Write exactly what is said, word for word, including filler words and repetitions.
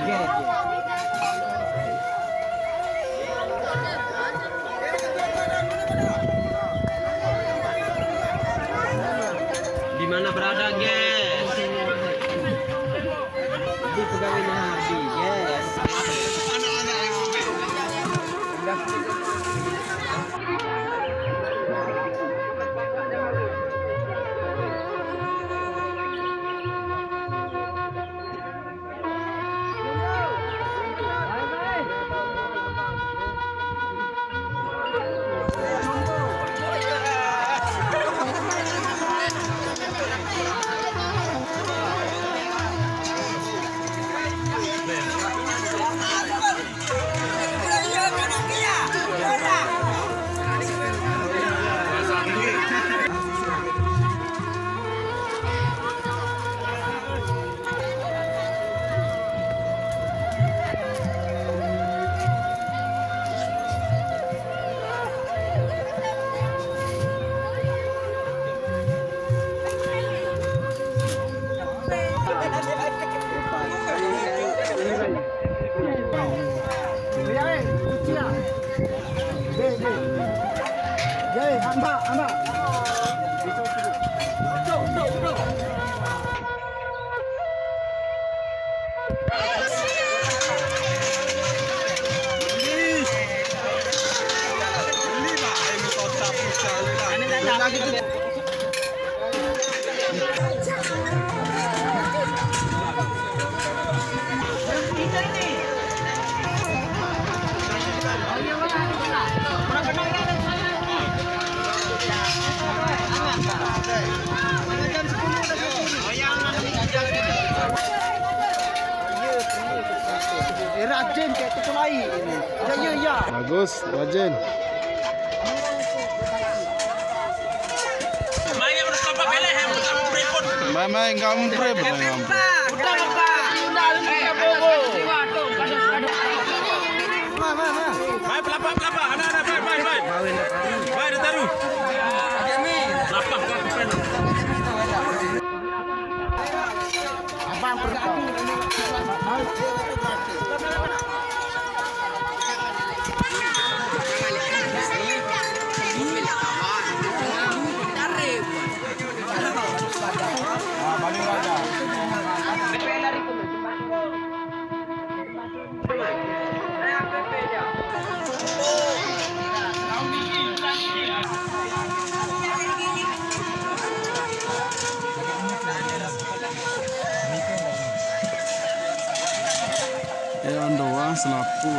Di mana berada, guys? Di pegawai Nahardi, guys. Eh, rajin kayak kecuali ini. Ya, ya, ya. Bagus, rajin. Mai, mai, enggak mempre, enggak mempre. Mai, pelapa, pelapa. Anak, anak, mai, mai, mai. Mai, dia taruh. Pelapa, pelapa. Abang pergi. Eh, ando wah selapu.